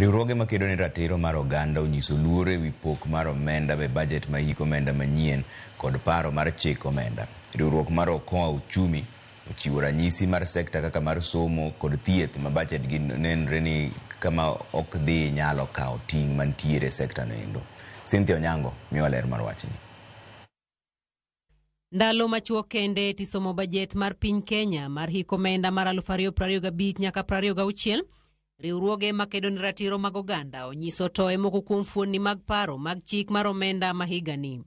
Riwruoge makedo ne ratiro mar oganda onyiso luoro ewi pok mar omenda e bajet ma hik omenda manyien kod paro mar chik omenda. Riwruok mar Okoa Uchumi ochiwo ranyisi mar sekta kaka mar somo kod thieth ma bajet gi nenre ni kama ok dhi nyalo kawo ting' mantiere e sekta no endo. Cynthia Onyango miyowa ler mar wachni. Ndalo machuok kende tisomo bajet mar piny Kenya mar hik omenda mar 2025 nyaka 26, riwruoge makedo ne ratiro mag oganda onyiso toye moko kuom fuonni mag paro mag chik mar omenda ma higani.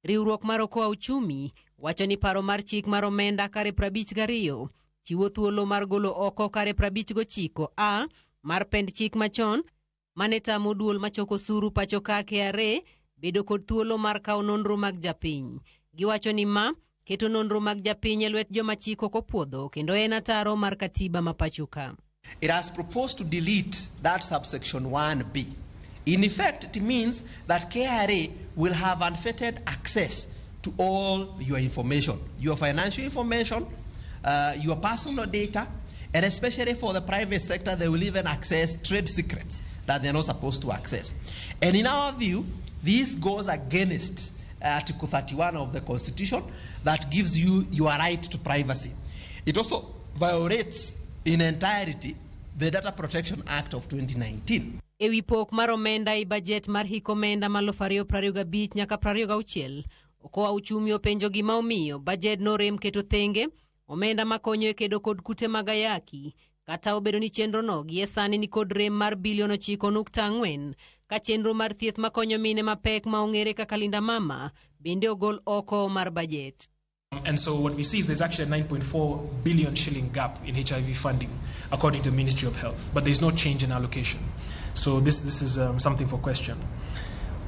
Riwruok mar Okoa Uchumi wacho ni paro mar chik mar omenda kare 52 chiwo thuolo mar golo oko kare 59 A mar pend chik machon mane tamo duol machoko osuru pacho ka KRA bedo kod thuolo mar kawo nonro mag japiny. Giwacho ni ma keto nonro mag japiny e lwet joma chik ok opuodho kendo en ataro mar katiba ma pacho ka. It has proposed to delete that subsection 1B. In effect, it means that KRA will have unfettered access to all your information, your financial information, your personal data, and especially for the private sector, they will even access trade secrets that they're not supposed to access. And in our view, this goes against Article 31 of the Constitution that gives you your right to privacy. It also violates in entirety the Data Protection Act of 2019. Ewi pok mar omenda e bajet mar hik omenda mar 2025 nyaka 26, Okoa Uchumi openjo gima omiyo bajet norem keto thenge omenda makonyo e kedo kod kute mag ayaki kata obedo ni chenrono gie sani ni kod rem mar bilion 9.4 ka chenro mar thieth makonyo mine mapek ma ong'ere kaka Linda Mama bende ogol oko mar bajet. And so what we see is there's actually a 9.4 billion shilling gap in HIV funding, according to the Ministry of Health, but there's no change in allocation. So this is something for question.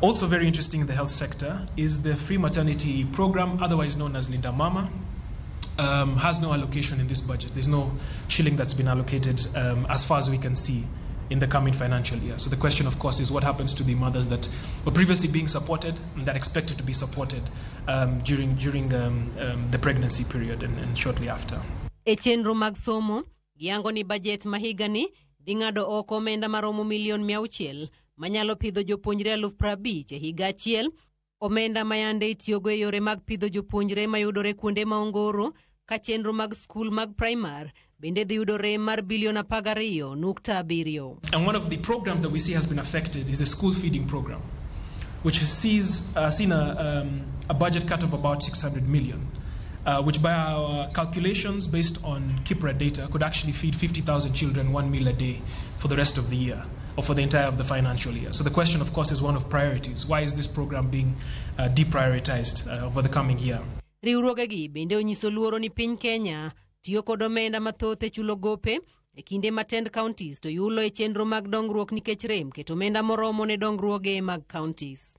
Also very interesting in the health sector is the free maternity program, otherwise known as Linda Mama, has no allocation in this budget. There's no shilling that's been allocated as far as we can see in the coming financial year. So the question, of course, is what happens to the mothers that were previously being supported and that expected to be supported during the pregnancy period and shortly after. E chenro mag somo, giyango ni bajet ma higani dhi ng'ado oko omenda maromo milion 600 manyalo pidho jopuonjre 50,000 e higa achiel, omenda ma yande itiyogo e yore mag pidho jopuonjre mayudore kuonde ma ongoro ka chenro mag skul mag primar bende dhi yudo rem mar bilion 12.7. And one of the programs that we see has been affected is the school feeding program, which has seen a budget cut of about 600 million, which by our calculations based on KIPPRA data could actually feed 50,000 children one meal a day for the rest of the year, or for the entire of the financial year. So the question, of course, is one of priorities. Why is this program being deprioritized over the coming year? Riwruogegi bende onyiso luoro ni piny Kenya tiyo kod omenda mathoth e chulo gope e kinde ma tend counties to yulo e chenro mag dongruok nikech rem keto omenda moromo ne dongruoge mag counties.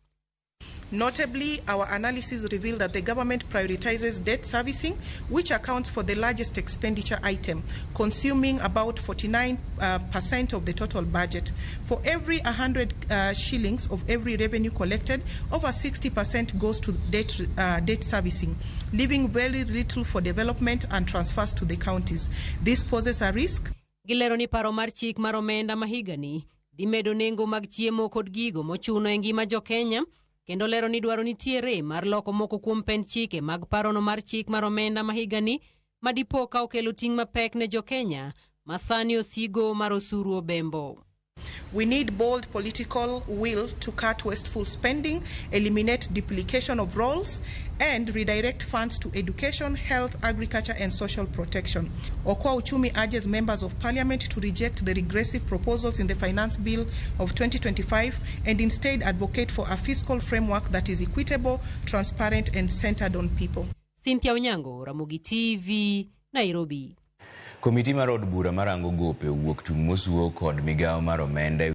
Notably, our analysis revealed that the government prioritizes debt servicing, which accounts for the largest expenditure item, consuming about 49% of the total budget. For every 100 shillings of every revenue collected, over 60% goes to debt servicing, leaving very little for development and transfers to the counties. This poses a risk. Gilero ni paro mar chik mar omenda ma higani dhi medo nengo mag chiemo kod gigo mochuno e ngima jo-Kenya kendo lero ni dwaro nitiere mar loko moko kuom pend chike mag parono mar chik mar omenda ma higani ma dipo ka okelo ting' mapek ne jo-Kenya ma sani osigo mar osuru obembo. We need bold political will to cut wasteful spending, eliminate duplication of roles, and redirect funds to education, health, agriculture, and social protection. Okoa Uchumi urges members of parliament to reject the regressive proposals in the Finance Bill of 2025 and instead advocate for a fiscal framework that is equitable, transparent, and centered on people. Cynthia Onyango, Ramogi TV, Nairobi. Komiti mar od bura marango gope owuok tung' mosuo kod migawo mar omenda.